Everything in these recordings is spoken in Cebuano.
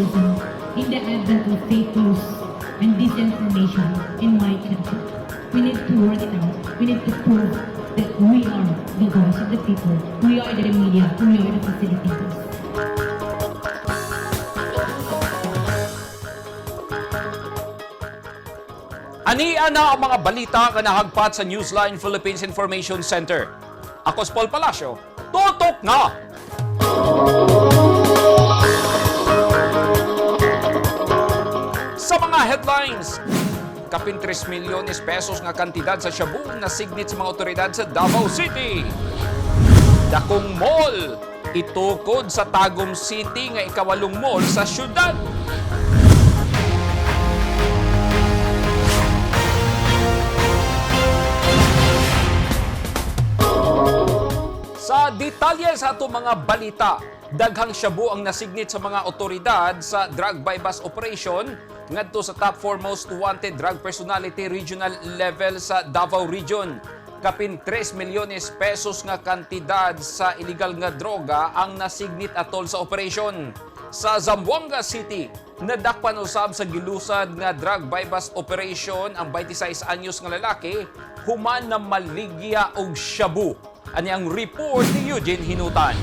journalism in the advent of fake news and disinformation in my country. We need to work it out. We need to prove that we are the voice of the people. We are the media. We are the facilitators. Ania na ang mga balita nga nahagpat sa Newsline Philippines Information Center. Ako si Paul Palacio. Tutok na! Sa mga headlines, kapin 3 milyones pesos nga kantidad sa shabu na signit sa mga otoridad sa Davao City. Dakong mall, itukod sa Tagum City nga ikawalong mall sa syudad. Sa detalye sa ato mga balita, daghang shabu ang nasignit sa mga otoridad sa drug bypass operation ngadto sa top 4 most wanted drug personality regional level sa Davao Region. Kapin 3 milyones pesos nga kantidad sa illegal nga droga ang nasignit atol sa operation. Sa Zamboanga City, nadakpan usab sa gilusad nga drug bypass operation ang 26 anyos nga lalaki human na maligya og shabu. Ani ang report ni Eugene Hinutan.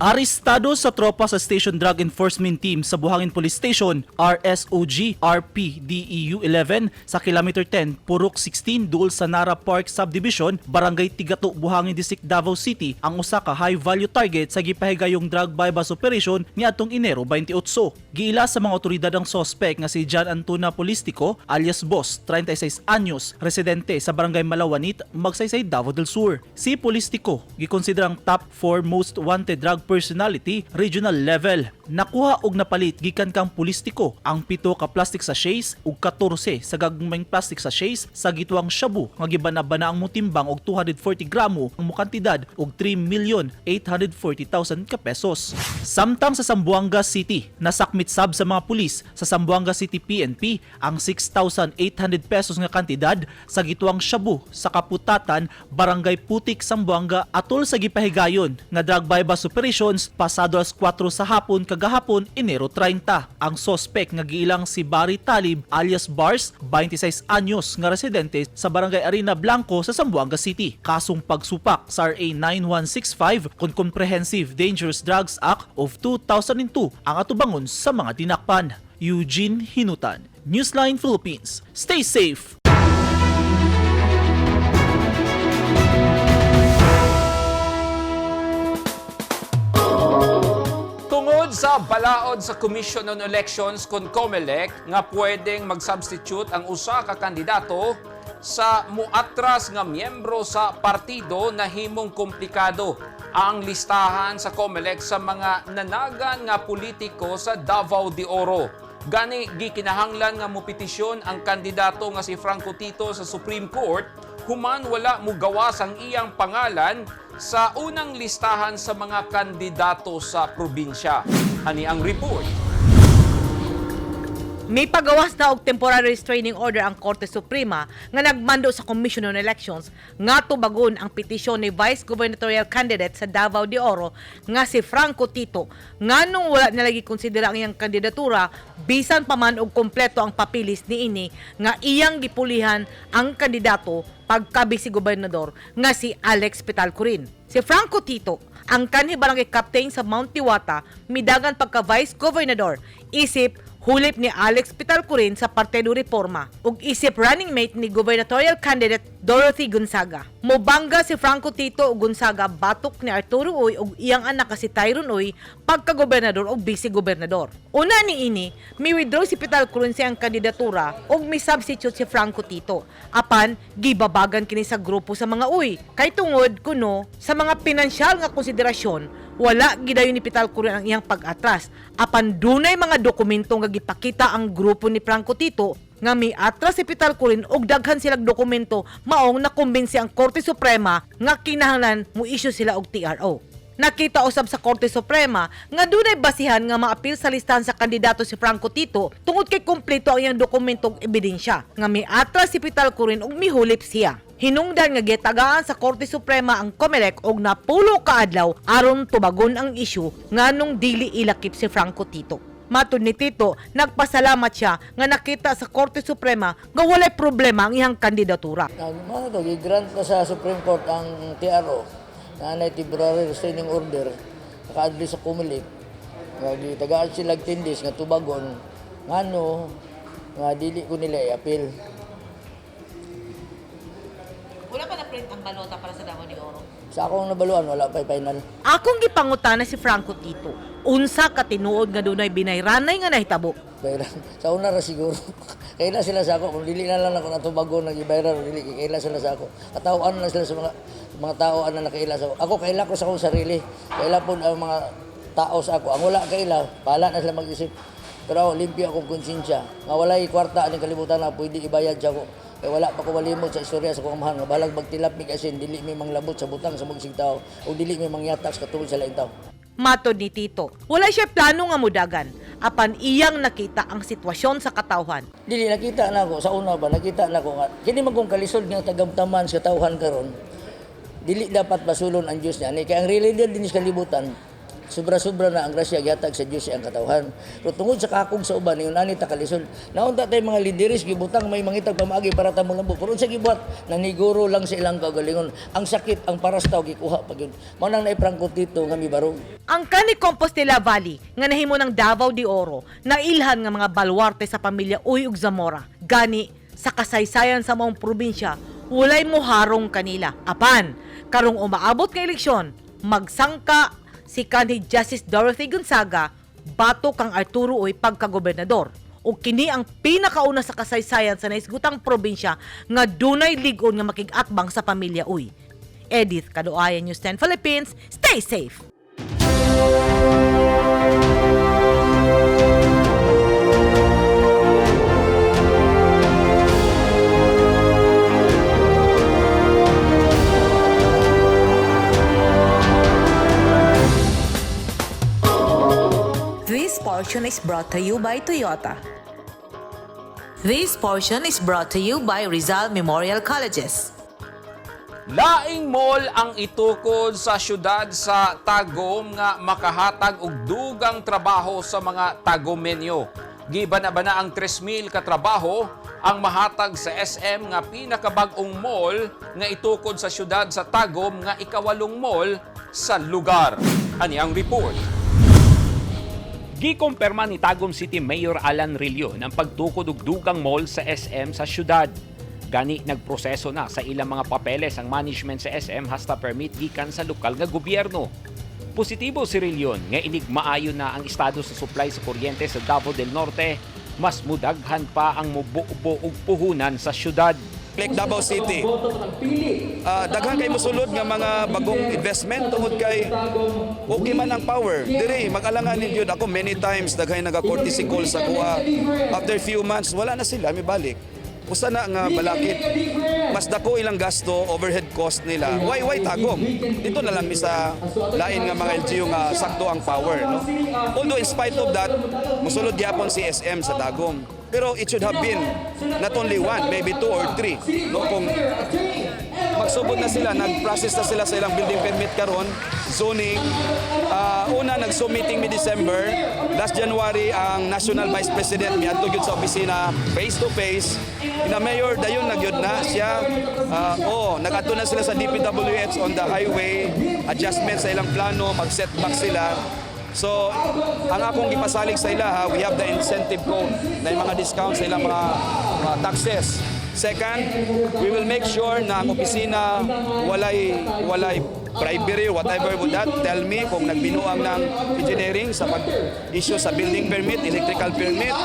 Arestado sa tropa sa Station Drug Enforcement Team sa Buhangin Police Station, RSOG RPDEU 11 sa Kilometer 10, Purok 16, Duol sa Nara Park Subdivision, Barangay Tigato, Buhangin District, Davao City, ang usa ka high value target sa gipahigayong drug bypass operation niadtong Enero 28. Giila sa mga otoridad ang sospek nga si John Antuna Polistico alias Boss, 36 anyos, residente sa Barangay Malawanit, Magsaysay, Davao del Sur. Si Polistico gikonsiderang top 4 most wanted drug personality regional level. Nakuha og napalit gikan kang Polistico ang 7 ka plastic sachets ug 14 sa gagmayng plastic sachets sa gituang shabu nga gibana-bana ang motimbang og 240 gramo ang mokantidad og 3,840,000 ka pesos. Samtang sa Zamboanga City, nasakmit sab sa mga pulis sa Zamboanga City PNP ang 6,800 pesos nga kantidad sa gituang shabu sa Kaputatan, Barangay Putik, Zamboanga atol sa gipahigayon nga drug buy-bust operations pasado alas 4 sa hapon kagahapon Enero 30. Ang sospek nga giilang si Barry Talib alias Bars, 26 anyos nga residente sa Barangay Arena Blanco sa Zamboanga City. Kasong pagsupak sa RA 9165 kon Comprehensive Dangerous Drugs Act of 2002 ang atubangon sa mga dinakpan. Eugene Hinutan, Newsline Philippines. Stay safe! Tungod sa balaod sa Commission on Elections kon COMELEC nga pwedeng mag-substitute ang usa ka kandidato sa muatras nga miyembro sa partido na himong komplikado ang listahan sa COMELEC sa mga nanagan nga politiko sa Davao de Oro. Gani gikinahanglan nga mopetisyon ang kandidato nga si Franco Tito sa Supreme Court human wala mugawas ang iyang pangalan sa unang listahan sa mga kandidato sa probinsya. Ani ang report. May pagawas na og temporary restraining order ang Korte Suprema nga nagmando sa Commission on Elections nga tubagon ang petisyon ni Vice Gubernatorial Candidate sa Davao de Oro nga si Franco Tito nganong wala nila gikonsidera ang iyang kandidatura bisan pa man og kompleto ang papilis niini nga iyang gipulihan ang kandidato pagka vice gobernador nga si Alex Petalcorin. Si Franco Tito ang kanhi barangay captain sa Mount Tiwata midagan pagka vice governador isip hulip ni Alex Petalcorin sa Partido Reforma ug isip running mate ni gubernatorial candidate Dorothy Gonzaga. Mobangga si Franco Tito ug Gonzaga batok ni Arturo Uy ug iyang anak ka si Tyron Uy pagka-gobernador ug vice-gobernador. Una ni ini, mi-withdraw si Petalcorin sa iyang kandidatura ug mi-substitute si Franco Tito. Apan gibabagan kini sa grupo sa mga Uy kay tungod kuno sa mga pinansyal nga konsiderasyon wala gidayon ni Petalcorin ang iyang pag-atras apan dunay mga dokumento nga gipakita ang grupo ni Franco Tito nga miatras si Petalcorin og daghan silang dokumento maong nakumbinsi ang Korte Suprema nga kinahanglan mo-issue sila og TRO. Nakita usab sa Korte Suprema nga dunay basihan nga maapil sa listahan sa kandidato si Franco Tito tungod kay kumpleto ang iyang dokumento ug ebidensya nga miatras si Petalcorin ug mihulip siya. Hinungdan nga gitagaan sa Korte Suprema ang COMELEC og 90 ka adlaw aron tubagon ang isyu nganong dili ilakip si Franco Tito. Matod ni Tito, nagpasalamat siya nga nakita sa Korte Suprema nga walay problema ang iyang kandidatura. Mao to, gi-grant na sa Supreme Court ang TRO na anay temporary restraining order nakaadli sa COMELEC nga gitagaan sila og 10 days nga tubagon ngano nga dili ko nila i-appeal. Wala pa na-print ang balota para sa Davao de Oro. Sa akong nabaluan, wala pa final. Akong gipangutana si Franco Tito, unsa ka tinuod nga dunay binayranay nga nahitabo. Bayran. Sa una ra siguro. Kaila sila sa ako. Kung dili na lang ako natubagon, nag-ibayran, dili, kaila sila sa ako. Katawaan na sila sa mga tao na nakaila sa ako. Ako, kaila ko sa akong sarili. Kaila po ang mga tao sa ako. Ang wala kaila, bahala na sila mag-isip. Pero ako, limpyo akong konsensya. Nga walay kwarta aning kalibutan na pwede ibayad sa ako. Kaya wala pa ko malimot sa istorya sa akong amahan. Nga balag magtilap mi kasin, dili mi manglabot sa butang sa magsig tao o dili mi mangyatak sa katulad sa laing tao. Matod ni Tito, wala siya plano nga mudagan apan iyang nakita ang sitwasyon sa katawhan. Dili nakita na ako sa una ba, nakita na ako nga kini man kung kalisod nga tagamtaman sa katawhan karon. Dili dapat basulon ang Dios niya. Ni kay ang realidad din sa kalibutan, sobra-sobra na ang grasya gihatag sa Dios ang katawhan. Pero tungod sa kakog sa uban ingon ani ta kalisod. Naunta tay mga lideres gibutang may mangitag pamaagi para ta molambo. Pero unsa gibuhat, naniguro lang sa ilang kaugalingon. Ang sakit ang paras tawo gikuha pa gyud. Mao nang naipranko dito nga mibarog. Ang kani Compostela Valley nga nahimo ng Davao de Oro, nailhan nga mga baluarte sa pamilya Uy ug Zamora. Gani sa kasaysayan sa maong probinsya, walay moharong kanila. Apan, karong umaabot nga eleksyon, magsangka si kanhi Justice Dorothy Gonzaga batok kang Arturo Uy pagkagobernador. Ug kini ang pinakauna sa kasaysayan sa naisgutang probinsya nga dunay lig-on nga makig-atbang sa pamilya Uy. Edith Kadoayan, News 10 Philippines. Stay safe. This portion is brought to you by Toyota. This portion is brought to you by Rizal Memorial Colleges. Laing mall ang itukod sa syudad sa Tagum nga makahatag og dugang trabaho sa mga Tagumenyo. Gibana-bana ang 3,000 ka trabaho ang mahatag sa SM nga pinakabag-ong mall nga itukod sa syudad sa Tagum nga ikawalong mall sa lugar. Ani ang report. Gikumpirma ni Tagum City Mayor Alan Rillo ang pagtukod og dugang mall sa SM sa syudad. Gani nagproseso na sa ilang mga papeles ang management sa SM hasta permit gikan sa lokal nga gobyerno. Positibo si Rillion nga inig maayo na ang estado sa supply sa kuryente sa Davao del Norte, mas mudaghan pa ang mubuo og puhunan sa syudad. Like Davao City, daghan kay mosulod nga mga bagong investment tungod kay okay man ang power. Dire mag-alangan gyud ako many times, daghan naga courtesy call sa kuha. After few months, wala na sila mibalik. Usa na nga balakid. Mas dako ilang gasto, overhead cost nila. Why Tagum? Dito na lang mi sa lain nga mga LGU nga sakto ang power, no? Although in spite of that, musulod gyapon si SM sa Tagum. Pero it should have been not only one, maybe two or three. No, kung magsubod na sila, nag-process na sila sa ilang building permit karon, zoning. Una, nag-Zoom meeting mi December. Last January, ang National Vice President miadto gyud sa opisina face to face. Ina Mayor dayon na gyud na siya. Oh, nag-adto na sila sa DPWH on the highway, adjustment sa ilang plano, mag-setback sila. So, ang akong gipasalig sa ila, ha, we have the incentive code na yung mga discount sa ilang mga taxes. Second, we will make sure na ang opisina walay bribery, whatever would that tell me kung nagbinuang ng engineering sa pag-issue sa building permit, electrical permit,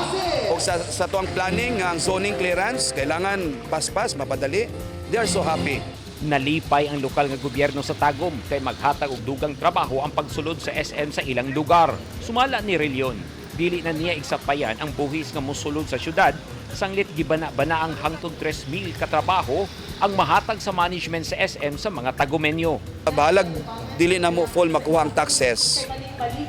o sa tuang planning, ang zoning clearance, kailangan paspas, mapadali. They are so happy. Nalipay ang lokal nga gobyerno sa Tagum kay maghatag og dugang trabaho ang pagsulod sa SM sa ilang lugar. Sumala ni Relion, dili na niya igsapayan ang buhis nga mosulod sa syudad sanglit gibana-bana ang hangtod 3,000 katrabaho ang mahatag sa management sa SM sa mga Tagumenyo. Bahalag dili na mo full makuha ang taxes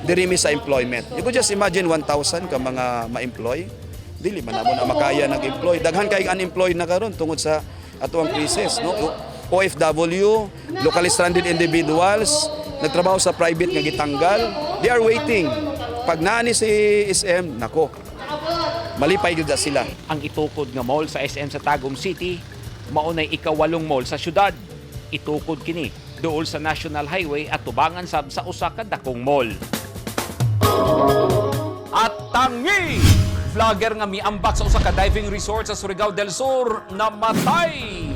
diri mi sa employment. You could just imagine 1,000 ka mga ma-employ. Dili man namo na makaya nag-employ. Daghan kay unemployed na karon tungod sa ato ang crisis, no? OFW, locally stranded individuals, nagtrabaho sa private nga gitanggal, they are waiting. Pag naani si SM, nako, malipay gyud na sila. Ang itukod nga mall sa SM sa Tagum City, maunay ikawalong mall sa syudad. Itukod kini duol sa National Highway at tubangan sab sa usa ka dakong mall. At tangi! Vlogger nga miambak sa usa ka diving resort sa Surigao del Sur namatay.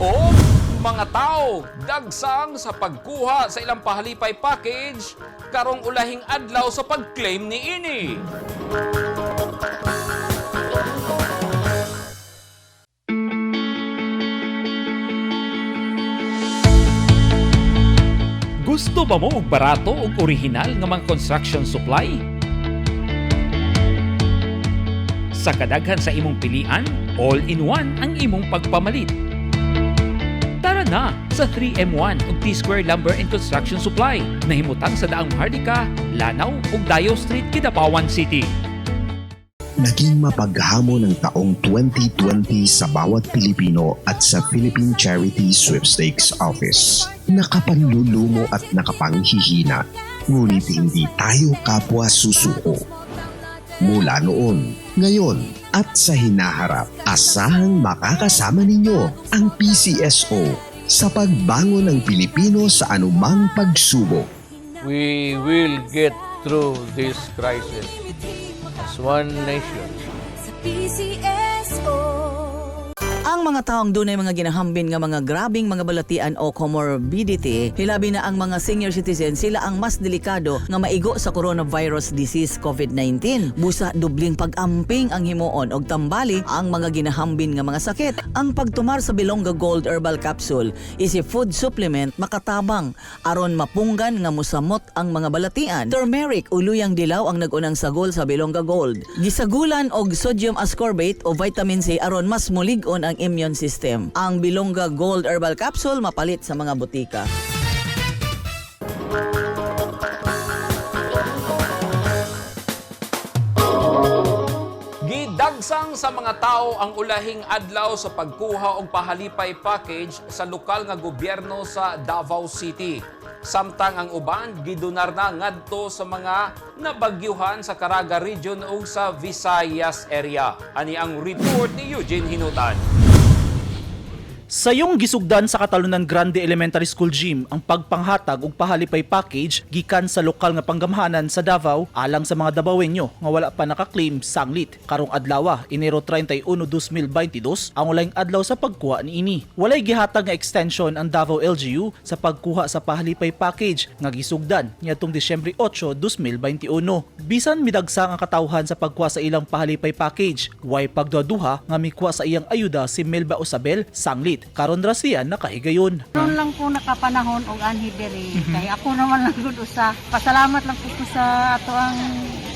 O mga tao dagsang sa pagkuha sa ilang pahalipay package karong ulahing adlaw sa pag-claim niini. Gusto ba mo og barato ug orihinal nga mga construction supply? Sa kadaghan sa imong pilian, all-in-one ang imong pagpamalit. Tara na sa 3M1 ug T-Square Lumber and Construction Supply na himutang sa Daang Maharlika, Lanao ug Dayo Street, Kidapawan City. Naging mapaghamon ang taong 2020 sa bawat Pilipino at sa Philippine Charity Sweepstakes Office. Nakapanlulumo at nakapanghihina, ngunit hindi tayo kapwa susuko. Mula noon, ngayon at sa hinaharap, asahang makakasama ninyo ang PCSO sa pagbangon ng Pilipino sa anumang pagsubok. We will get through this crisis as one nation. Sa PCSO. Ang mga taong dunay mga ginahambin nga mga grabing mga balatian o comorbidity, hilabi na ang mga senior citizen, sila ang mas delikado nga maigo sa coronavirus disease COVID-19. Busa dubling pag-amping ang himuon og tambali ang mga ginahambin nga mga sakit. Ang pagtumar sa Bilongga Gold Herbal Capsule is a food supplement makatabang aron mapunggan nga musamot ang mga balatian. Turmeric o luyang dilaw ang nag-unang sagol sa Bilongga Gold. Gisagulan og sodium ascorbate o vitamin C aron mas mulig-on ang immune system. Ang Bilongga Gold Herbal Capsule mapalit sa mga botika. Gidagsang sa mga tao ang ulahing adlaw sa pagkuha og pahalipay package sa lokal nga gobyerno sa Davao City. Samtang ang uban gidonar na ngadto sa mga nabagyuhan sa Caraga Region ug sa Visayas area. Ani ang report ni Eugene Hinutan. Sayong gisugdan sa Catalunan Grande Elementary School Gym ang pagpanghatag og pahalipay package gikan sa lokal nga panggamhanan sa Davao alang sa mga Dabawenyo nga wala pa nakaklaim sanglit. Karong adlaw, Enero 31, 2022, ang ulayng adlaw sa pagkuha niini. Walay gihatag nga extension ang Davao LGU sa pagkuha sa pahalipay package nga gisugdan niadtong Disyembre 8, 2021. Bisan midagsang ang katawhan sa pagkuha sa ilang pahalipay package, way pagduhaduha nga mikuha sa iyang ayuda si Melba Osabel sanglit. Karon ra siya nakahigayon. Karon lang ko nakapanahon og anhi diri kay ako naman lang gud usa. Pasalamat lang ko sa ato ang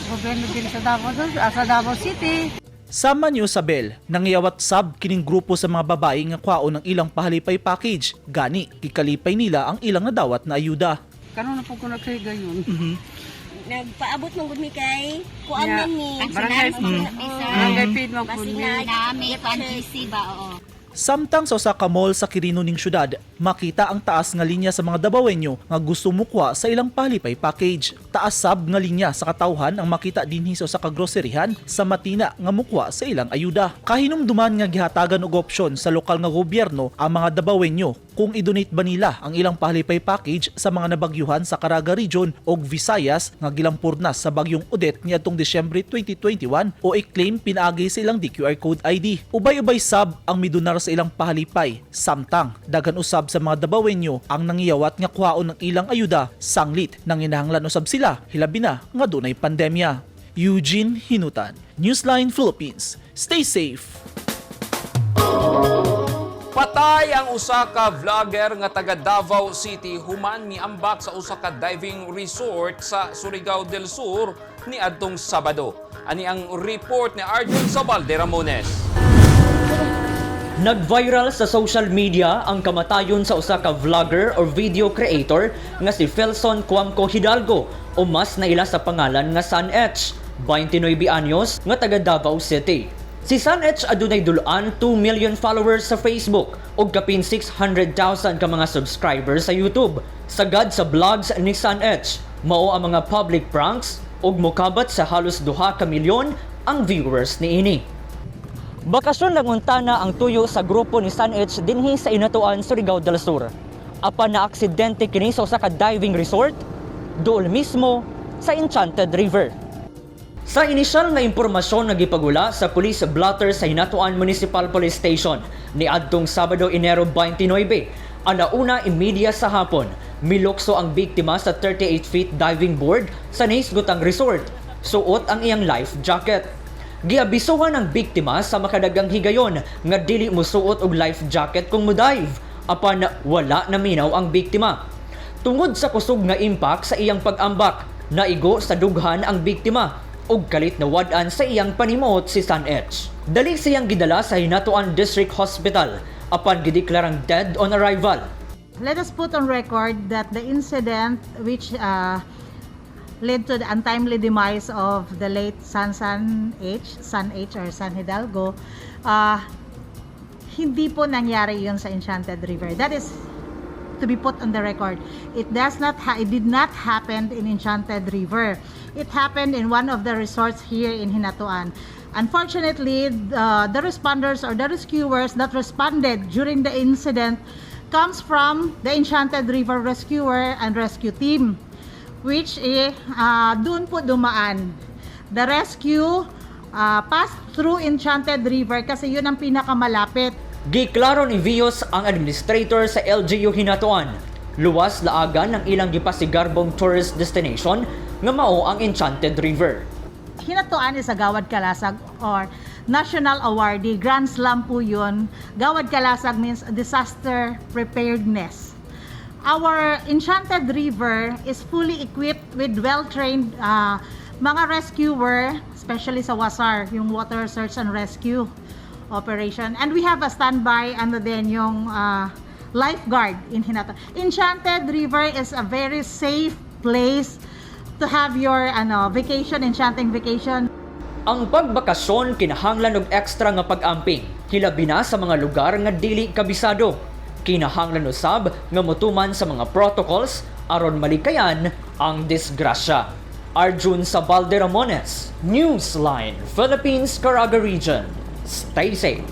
gobyerno diri sa Davao, sa Davao City. Sama ni Isabel, nangiyawat sab kining grupo sa mga babae nga kwaon ang ilang pahalipay package. Gani, gikalipay nila ang ilang nadawat na ayuda. Karon na po ko naghigayon. Nagpaabot man gud mi kay kuan Yeah. man ni Barangay Barangay Pid man pud mi. Nami kuan GC ba, oo. Samtang sa usa ka mall sa Quirino ning syudad, makita ang taas nga linya sa mga Dabawenyo nga gusto mukwa sa ilang palipay package. Taas sab nga linya sa katawhan ang makita dinhi sa usa ka groceryhan sa Matina nga mukwa sa ilang ayuda. Kahinumduman nga gihatagan og opsyon sa lokal nga gobyerno ang mga Dabawenyo kung i-donate ba nila ang ilang pahalipay package sa mga nabagyuhan sa Caraga Region og Visayas nga gilampurnas sa bagyong Odette niadtong Disyembre 2021 o i-claim pinaagi sa ilang DQR code ID. Ubay-ubay sab ang midonar sa ilang pahalipay. Samtang daghan usab sa mga Dabawenyo ang nangiyawat nga kuhaon ng ilang ayuda sanglit nanginahanglan usab sila hilabi na nga dunay pandemya. Eugene Hinutan, Newsline Philippines. Stay safe. Patay ang usa ka vlogger nga taga Davao City human miambak sa usa ka diving resort sa Surigao del Sur niadtong Sabado. Ani ang report ni Arjun Sabal de Ramones. Nag-viral sa social media ang kamatayon sa usa ka vlogger or video creator nga si Felson Cuamco Hidalgo o mas naila sa pangalan nga San H, 29 anyos nga taga Davao City. Si San H adunay dulaan 2 million followers sa Facebook ug kapin 600,000 ka mga subscribers sa YouTube. Sagad sa vlogs ni San H, mao ang mga public pranks ug mokabat sa halos 2 ka milyon ang viewers niini. Bakasyon lang unta na ang tuyo sa grupo ni San H dinhi sa Hinatuan, Surigao del Sur. Apan na aksidente kini sa usa ka diving resort dool mismo sa Enchanted River. Sa inisyal nga impormasyon nga gipagula sa police blotter sa Hinatuan Municipal Police Station niadtong Sabado, Enero 29, 1:30 sa hapon, milukso ang biktima sa 38 feet diving board sa nahisgutang resort. Suot ang iyang life jacket. Giabisuhan ang biktima sa makadagang higayon nga dili musuot og life jacket kung mo-dive, apan wala naminaw ang biktima. Tungod sa kusog nga impact sa iyang pag-ambak, naigo sa dughan ang biktima ug kalit nawad-an sa iyang panimuot si San H. Dali siyang gidala sa Hinatuan District Hospital apan gideklarang dead on arrival. Let us put on record that the incident which led to the untimely demise of the late San San H, San H or San Hidalgo, hindi po nangyari yun sa Enchanted River. That is to be put on the record. It does not ha- it did not happen in Enchanted River. It happened in one of the resorts here in Hinatuan. Unfortunately, the responders or the rescuers that responded during the incident comes from the Enchanted River Rescuer and Rescue Team, which eh, doon po dumaan. The rescue passed through Enchanted River kasi yun ang pinakamalapit. Giklaro ni Vios ang administrator sa LGU Hinatuan. Luwas laagan ang ilang gipasigarbong tourist destination nga mao ang Enchanted River. Hinatuan is a Gawad Kalasag or National Awardee. Grand Slam po yun. Gawad Kalasag means disaster preparedness. Our Enchanted River is fully equipped with well-trained mga rescuer, especially sa WASAR, yung Water Search and Rescue Operation. And we have a standby, ano din, yung lifeguard in Hinatuan. Enchanted River is a very safe place to have your ano vacation, enchanting vacation. Ang pagbakasyon kinahanglan og extra nga pag-amping, hilabi na sa mga lugar nga dili kabisado. Kinahanglan usab nga motuman sa mga protocols aron malikayan ang disgrasya. Arjun Sabalde Ramones, Newsline, Philippines Caraga Region. Stay safe.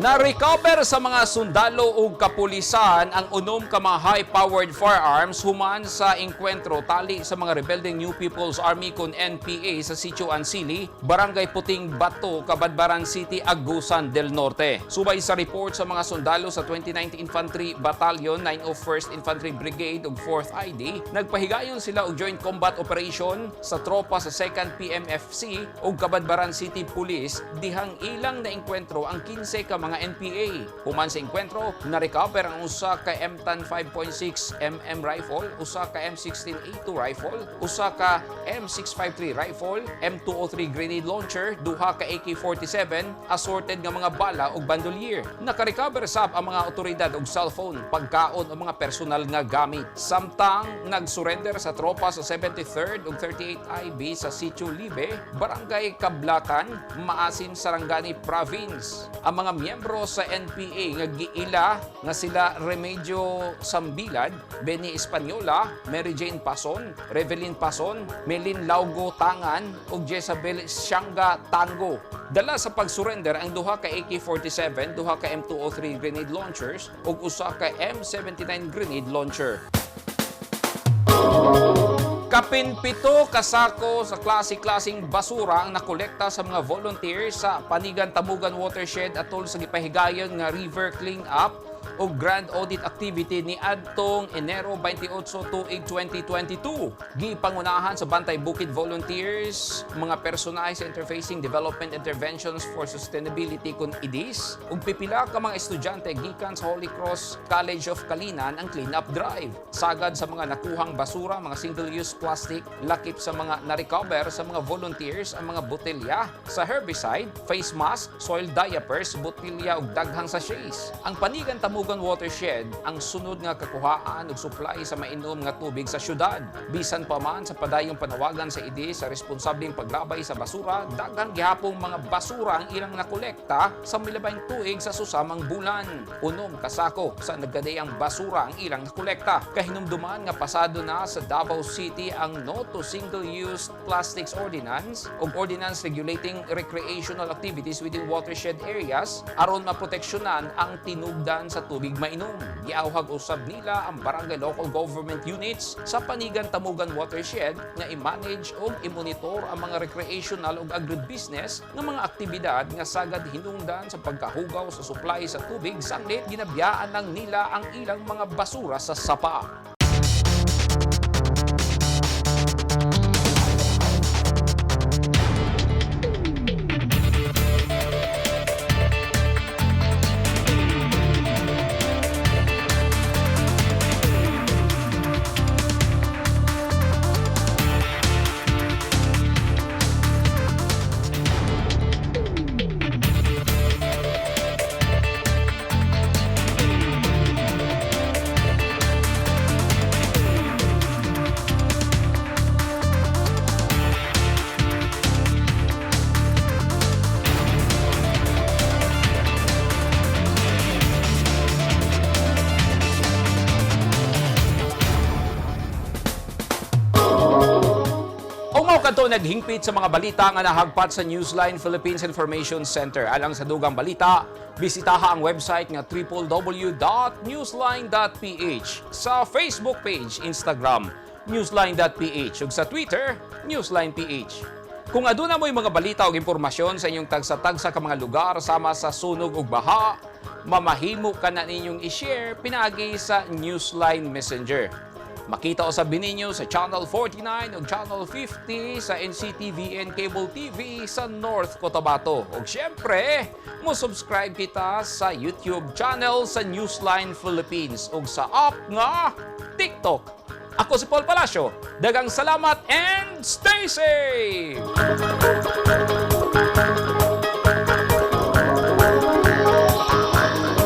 Na-recover sa mga sundalo ug kapulisan ang 6 ka mga high-powered firearms human sa engkwentro tali sa mga rebeldeng New People's Army kon NPA sa Sitio Ansili, Barangay Puting Bato, Cabadbaran City, Agusan del Norte. Subay sa report sa mga sundalo sa 29th Infantry Battalion, 901st Infantry Brigade ug 4th ID, nagpahigayon sila og joint combat operation sa tropa sa 2nd PMFC ug Cabadbaran City Police dihang ilang naengkwentro ang 15 ka mga NPA. Human sa engkwentro, na-recover ang usa ka MTAN 5.6 mm rifle, usa ka M16A2 rifle, usa ka M653 rifle, M203 grenade launcher, duha ka AK-47, assorted nga mga bala ug bandolier. Naka-recover sab ang mga otoridad og cellphone, pagkaon o mga personal nga gamit. Samtang nag-surrender sa tropa sa 73rd ug 38 IB sa Sitio Libe, Barangay Kablakan, Maasin, Sarangani Province. Ang mga miyembro sa NPA nga giila nga sila Remedyo Sambilad, Benny Española, Mary Jane Pason, Revelin Pason, Melin Laugo Tangan ug Jezabel Sianga Tango. Dala sa pag-surrender ang duha ka AK-47, duha ka M203 grenade launchers ug usa ka M79 grenade launcher. Kapin 7 kasako sa klase-klaseng basura ang nakolekta sa mga volunteers sa Panigan Tamugan Watershed atol sa gipahigayon nga river clean up. o Grand Audit Activity ni adtong Enero 28 tuig 2022. Gipangunahan sa Bantay Bukid Volunteers, mga personahe sa Interfacing Development Interventions for Sustainability kun IDIS, ug pipila ka mga estudyante gikan sa Holy Cross College of Calinan ang clean-up drive. Sagad sa mga nakuhang basura, mga single-use plastic, lakip sa mga na-recover sa mga volunteers ang mga botelya sa herbicide, face mask, soil diapers, botelya ug daghang sachets. Ang Panigan Tamugan Watershed ang sunod nga kakuhaan og supply sa mainom nga tubig sa syudad. Bisan pa man sa padayong panawagan sa IDIS sa responsableng paglabay sa basura, daghang gihapong mga basura ang ilang nakolekta sa milabayng tuig sa susamang bulan. 6 ka sako sa nagkadayang basura ang ilang nakolekta. Kahinumduman nga pasado na sa Davao City ang No to Single-Use Plastics Ordinance ug Ordinance Regulating Recreational Activities within Watershed Areas aron maproteksyonan ang tinubdan sa tubig mainom. Giawhag usab nila ang barangay local government units sa Panigan Tamugan Watershed nga i-manage ug i-monitor ang mga recreational ug agribusiness nga mga aktibidad nga sagad hinungdan sa pagkahugaw sa supply sa tubig sanglit ginabiyaan lang nila ang ilang mga basura sa sapa. O mao kadto naghingpit sa mga balita nga nahagpat sa Newsline Philippines Information Center. Alang sa dugang balita, bisitaha ang website nga www.newsline.ph, sa Facebook page, Instagram, newsline.ph ug sa Twitter, newsline.ph. Kung aduna mo'y mga balita o impormasyon sa inyong tagsa-tagsa ka mga lugar sama sa sunog ug baha, mamahimo ka na ninyong i-share pinaagi sa Newsline Messenger. Makita usab ninyo sa Channel 49 ug Channel 50 sa NCTVN Cable TV sa North Cotabato. Ug syempre, mo subscribe kita sa YouTube channel sa Newsline Philippines ug sa app nga TikTok. Ako si Paul Palacio. Daghang salamat and stay safe!